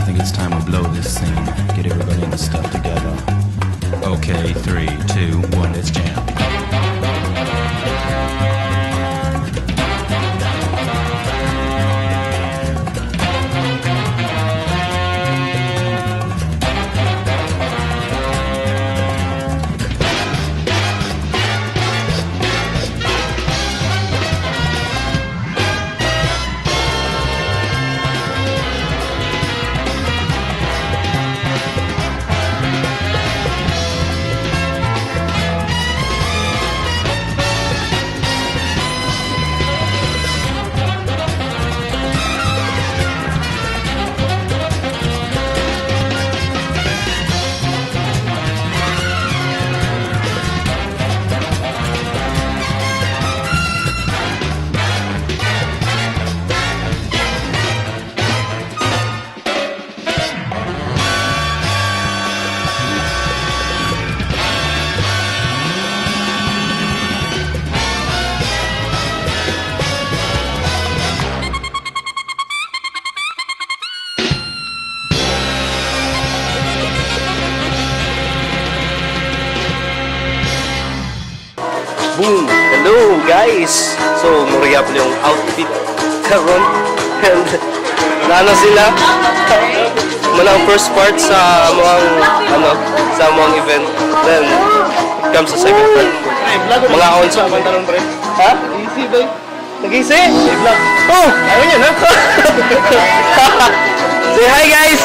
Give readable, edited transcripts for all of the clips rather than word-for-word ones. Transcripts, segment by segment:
Think it's time we blow this scene. Get everybody in the stuff together. Okay, three, two, one, let's jam. Boom! Hello, guys! So, muriyap yung outfit karon and nana sila. Muna ang first part sa mga ano, sa mga event. Then comes the second part. Mga onsa man taron, pre. Ha? Easy ba? Nag-easy? Vlog. Oh, ayaw niya na. Say hi, guys!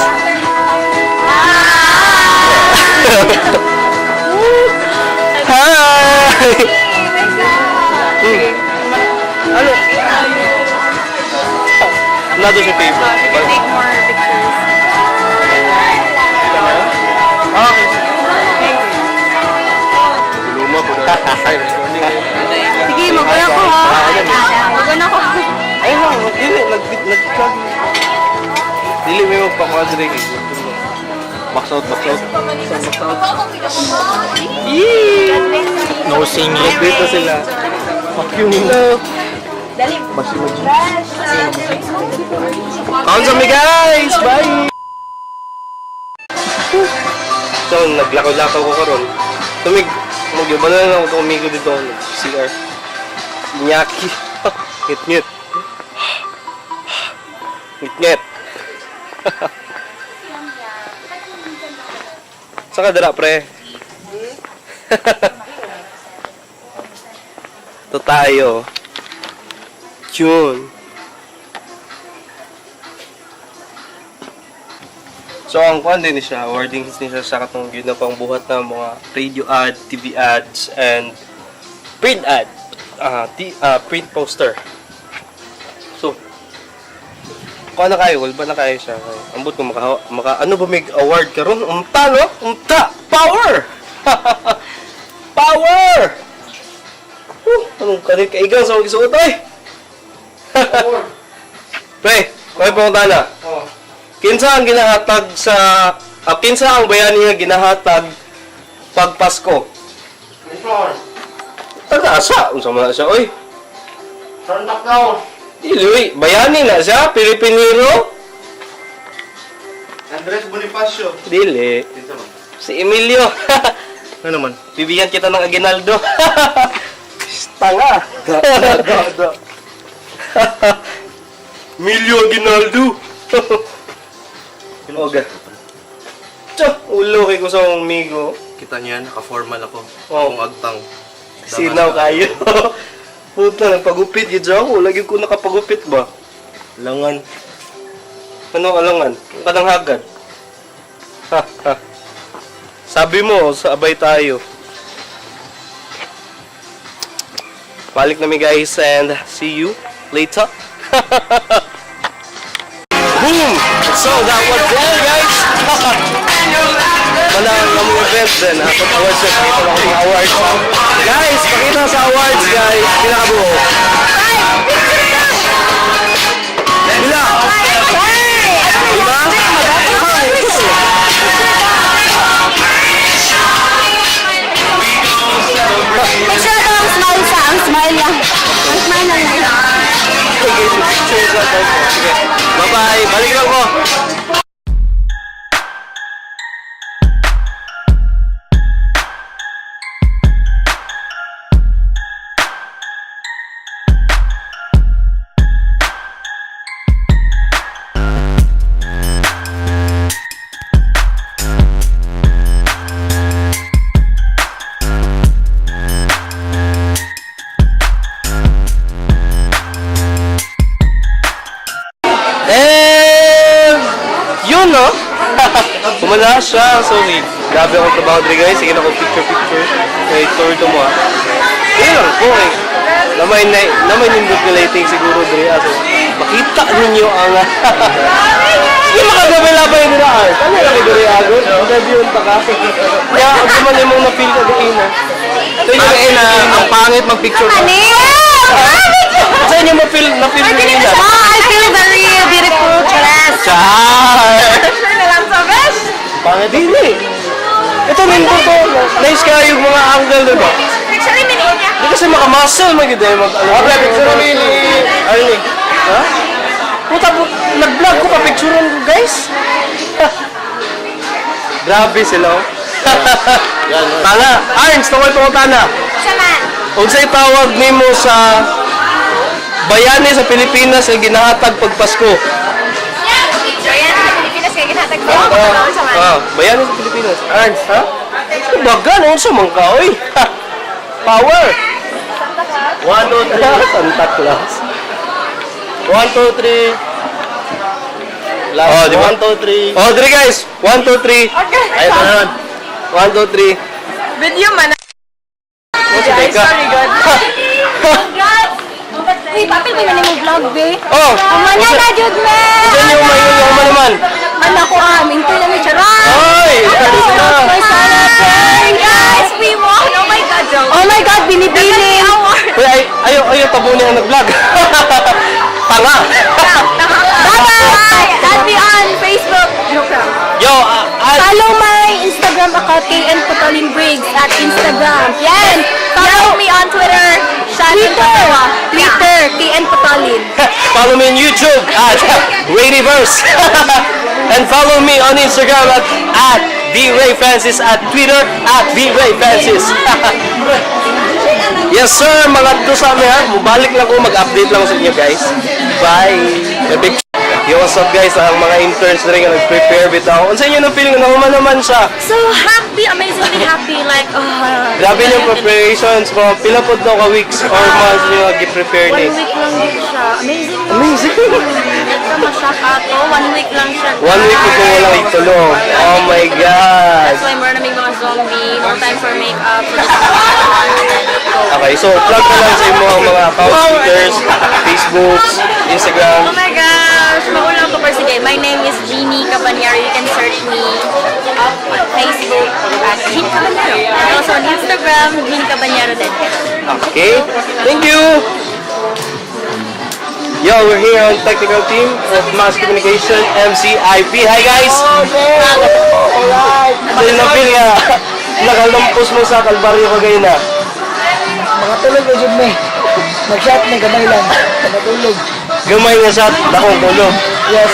Hi! Ano? Nado si favorite. Take more pictures. Ah, okay. Luma po na. Ay, recording. Sige, mag-una ko ha. Mag-una ko. Ay, no. Dili, nag-vlog. Dili, may magpakuha diri kay gutom na. Box out, box out. Box out. Yee! No singing. Dito sila. Fuck you. Hello. Dali. Kaon sa mi, guys! Bye! So, naglakaw-lakaw ko karon. Tumig, magyuba na lang ako tumigo dito. CR. Nyaki. Ngit-ngit. Ngit-ngit. Saan ka dira, pre? Ito tayo. Tune. So ang kuan din siya, awarding ni siya sa katong yun na pang buhat na mga radio ad, TV ads, and print ad. Print poster. So, kuan na kayo, wala na kayo siya. Kay, ambot ko maka ano ba may award karon? Unta, no? Unta! Power! Power! Whew, anong kanil kaigang sa akong gisuot ay? Pre, may pangunta na. Oh. Kinsa ang ginahatag sa kinsa ang bayani nga ginahatag pag Pasko? Taga asa unsa man na siya oy? Santa Claus. Dili oy, bayani na siya, Pilipinero. Andres Bonifacio. Dili. Dito man. Si Emilio. Ano man? Bibigyan kita ng aginaldo. Tanga. Da, da, da. Emilio Aguinaldo. Oga. Tiyo, ulo kay ko sa akong amigo. Kita niyo yan, naka-formal ako. Oh. Kung agtang. Sinaw kayo. Puta, nagpagupit yun siya ako. Lagi ko nakapagupit ba? Langan. Ano alangan? Ang kanang hagad. Ha, ha. Sabi mo, sabay tayo. Balik na mi, guys, and see you later. Boom! So that was all, guys! Wala ang among event din. Akong awards na pakita ko mga awards. Guys, pakita sa awards, guys. Pinakabuo. Pila? Lima? Picture ko ang smile sa, ang smile lang. Ang smile lang. Okay, guys, picture sa. Sige. Bye-bye. Balik lang ko. na siya. So, grabe akong trabaho diri, guys. Sige na ko picture picture. Kay tour to mo ah. Yun lang po eh. Namay na namay nindot nga lighting siguro diri ah. So, makita ninyo ang Sige, makagabay-labay nila ah. Ano lang diri ah? Interview ta ka. Kaya ang man imong na-feel ka gaina. So, yung na, ang pangit mag-picture. Ani? Sa inyo ma-feel na-feel ninyo yan. Oh, I feel very beautiful dress. Char! Picture na lang sa best. Pangit din eh. Ito nindot to. Nice kayo yung mga angle, diba? Picture ni niya. Di kasi makamuscle man gid eh mag ano. Okay, picture ni Arnie. Ha? Puta po, nag-vlog ko pa picturean ko, guys. Grabe sila oh. Tana, Arns, tungkol tungkol tana. Sama. Unsay tawag nimo sa bayani sa Pilipinas nga ginahatag pag Pasko? Ayan, sa Pilipinas kaya ginatag ko. Ah, bayani sa Pilipinas. Arns, ha? Baga, no, sa man ka, oy. Power. 1, 2, 3. Santa Claus. 1, 2, 3. Last. Oh, di ba? 1, 2, 3. Oh, three guys. 1, 2, 3. Okay. Ayun na naman. 1, 2, 3. Video man. Oh, sige ka. Congrats! Uy, papel ba na mong vlog, be? Oh! Umanya na, jud me! Sa inyo, may yung naman. Man ako, ah, minto na mi, charot! Oy! Guys, we won! Oh my God, Oh my God, binibining! Uy, ay, ayo, ayo, tabo niya ang nag-vlog. Tanga! Bye-bye! Add me on Facebook. Yo, ah, ah, Follow my Instagram account, KN Putolin Briggs at Instagram. Yan! Follow me on Twitter, Shannon Twitter, Twitter, KN Putolin. Follow me on YouTube at Rayniverse. And follow me on Instagram at @VRayFrancis, at Twitter @VRayFrancis. Yes sir, mga to sa amin ha. Mubalik lang ko, mag-update lang ko sa inyo, guys. Bye! May picture. Yo, what's up guys? Ang mga interns na rin nga nag-prepare bitaw. Unsa inyo na feeling na human naman siya? So happy, amazingly happy. Like, oh, Grabe yung preparations mo. Pila po daw ka weeks or months niyo gi-prepare ni? One week lang din siya. Amazing. No? Amazing. Ito, ma-shock ato. One week lang siya. One week ko walang itulog. Oh my God. That's why meron naming mga zombie. No time for makeup. So just Okay, so plug na lang sa imo ang mga account, Twitters, Facebooks, Instagram. Oh my gosh! Maulang ko per sige. My name is Jeannie Caballero. You can search me up on Facebook at Jeannie Caballero. And also on Instagram, Jeannie Caballero din. Okay, thank you! Yo, we're here on technical team of Mass Communication, MCIP. Hi guys! Alright! So yung napil nga, nakalampos mo sa kalbaryo ko gayon na. Makatulog na jud me. Mag-shot me, gamay lang. Matulog. Gamay nga sa dakong tulog. Yes.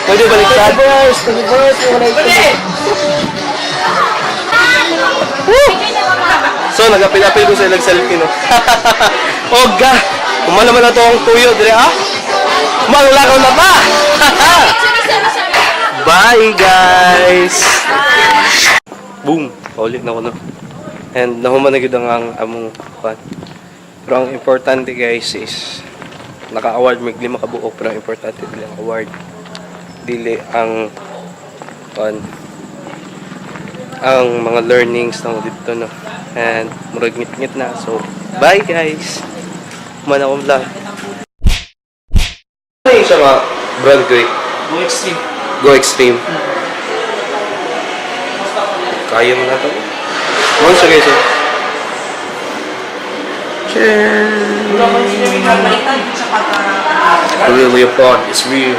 Pwede baliktad? 24 hours, 24 hours, wala ito. So, nagapil-apil ko sa ilang selfie, no? Oga! Kumala man na to ang tuyo, dire ah! Manglakaw na pa! Bye, guys! Boom! Paulit na ko, no? And nahuman na gyud ang among kwan. Pero ang importante, guys, is naka-award mig lima ka buok, pero ang importante dili ang award, dili ang kwan, ang mga learnings ng dito, no? And murag ngit-ngit na. So bye guys, man akong vlog. Ano yung sa mga brand ko eh? Go extreme. Go Extreme. Kaya mo na to. Ano siya, guys, oh. Really upon is real.